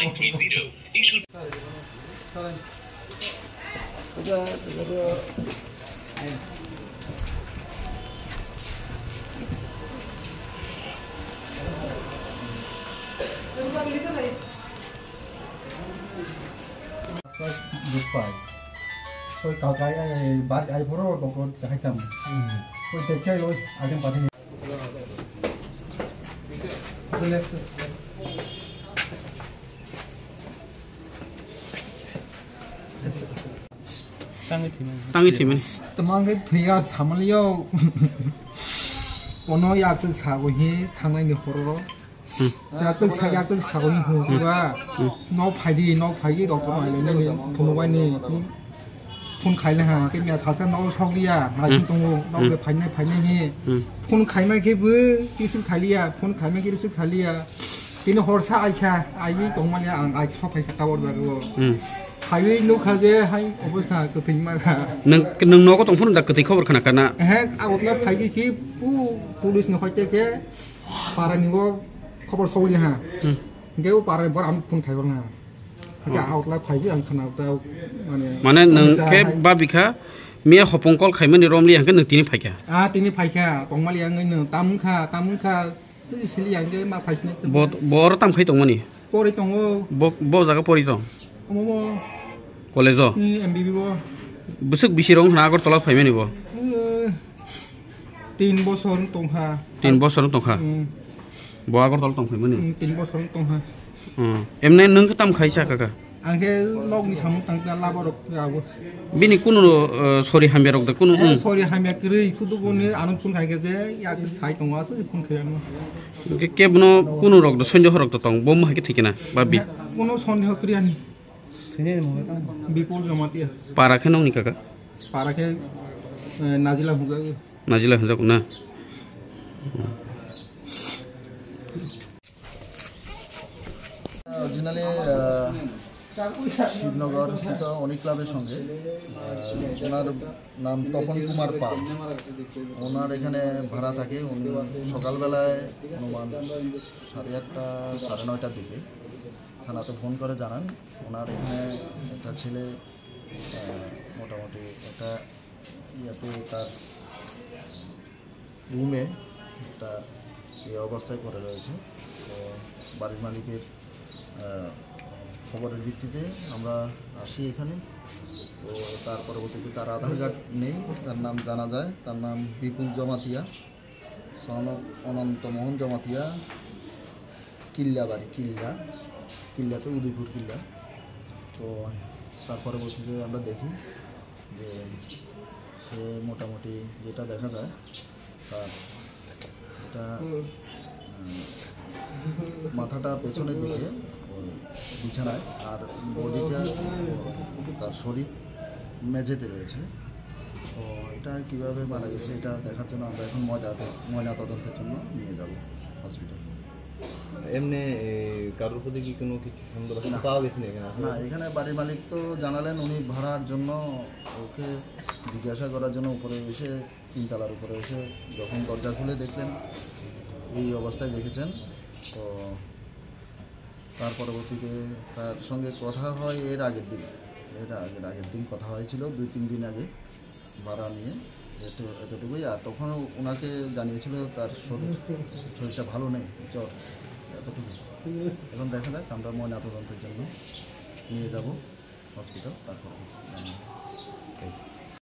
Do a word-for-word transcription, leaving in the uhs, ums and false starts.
Duk pai. Koi kakai ai bat ai phoro doktor hai tam. Koi tekhai loi agam pathini. Tangwi thwimani. Tangwi thwimani. Tamo hwnkhe thwiya samaliyo. Bono yaktwk sago hi thangnai ni horo. Hmm. Yaktwk sa, yaktwk sago hi hwnba. Hmm. No phaidi, no phaidi doctor no ailai nani phunukbai ni. Phone khaile ha, ke mia salsa no sok liya, naising tongo, no ke phainai, phainai hi. Hmm. Phone khaima khe bo receive khaliya, phone khaima khe receive khaliya. Tini horsa aikha, aigwi tongmani ang ai sok phaikha tower jago. Hmm. Phaiwi nukha je hai obostha kwthwima kha. Nwng, nwng nogo tongphuru da kwthwi khobor khna kana? He, Agartala phaigwi si pu police ni hoite khe para ni bo khobor sogwi ha. Hmm. Hingke o para ni bor ang phone khai na. Hingke Agartala phaigwi ang khna ta mane. Mane nwng khe babikha miya hopong call khaimani romli hingke nwng tini phaikha. Ah, tini phaikha, tongmali ang nwng tam kha, tam kha. Sili yang ke ma phai sini. Bo, bo oro tam khai tongmani? Pori tongo. Bo, bo jaga pori tong? Omo mo. College o? Hmm, M B B bo. Bwswk bisi rong khna Agartala phaimani bo? Eh, tin bosor tongkha. Tin bosor tongkha? Hmm. Bo Agartala tong phaimani? Hmm, tin bosor tongkha. Hmm. Emne nwng tam khai sa kaka? Ang khe nokni samung tang kha, labo rok abo. Bini kunu, eh, sori hamya rok da kunu, eh, hmm. Sori hamya kwrwi, sudu boni ano phone khai khe je, yak sai tongo, aswk phone khai ano. Ke, ke bono kunu rok da, sonjo rok da tong, bo mo hai khe thikena, ba bi. Kono sondeho kwrwi ani. Bipul Jamatia. Para khe nokni kaka? Para khe, eh, Najila Hungjago. Najila Hungjago na? Originally, আহ, শিবনগর স্থিত অনিক ক্লাবের সঙ্গে, আহ, ওনার নাম তপন কুমার পাল। ওনার এখানে ভাড়া থাকে। উনি সকালবেলায় অনুমান সাড়ে আটটা, সাড়ে নয়টার দিকে থানাতে ফোন করে জানান, ওনার এখানে একটা ছেলে, আহ, মোটামুটি একটা ইয়াতে তার রুমে একটা এই অবস্থায় পড়ে রয়েছে। তো বাড়ির মালিকের, আহ, খবরের ভিত্তিতে আমরা আসি এখানে। তো তার পরবর্তীতে তার আধার কার্ড নেই, তার নাম জানা যায়, তার নাম বিপুল জমাতিয়া, সন অফ অনন্ত মোহন জমাতিয়া, কিল্লা বাড়ি, কিল্লা, কিল্লা তো উদয়পুর কিল্লা। তো তার পরবর্তীতে আমরা দেখি যে সে মোটামুটি যেটা দেখা যায়, তার এটা, উম, মাথাটা পেছনের দিকে, ওই বিছানায়, আর বডিটা, তার শরীর মেঝেতে রয়েছে। তো এটা কিভাবে মারা গেছে, এটা দেখার জন্য আমরা এখন ময়না, ময়না তদন্তের জন্য নিয়ে যাব হসপিটাল। এমনি, এ, কারোর প্রতি কি কোনো কিছু সন্দেহ বা কিছু না। পাওয়া গেছে না এখানে? না, এখানে বাড়ির মালিক তো জানালেন উনি ভাড়ার জন্য, ওকে জিজ্ঞাসা করার জন্য উপরে এসে, তিনতলার উপরে এসে যখন দরজা খুলে দেখলেন এই অবস্থায় দেখেছেন। তো তার পরবর্তীতে তার সঙ্গে কথা হয় এর আগের দিন, এর আগের, আগের দিন কথা হয়েছিল, দুই তিন দিন আগে ভাড়া নিয়ে। এত, এতটুকুই। আর তখন ওনাকে জানিয়েছিল তার শরীর, শরীরটা ভালো নেই, জ্বর, এতটুকুই। এখন দেখা যাক, আমরা ময়নাতদন্তের জন্য নিয়ে যাব হসপিটাল, তারপর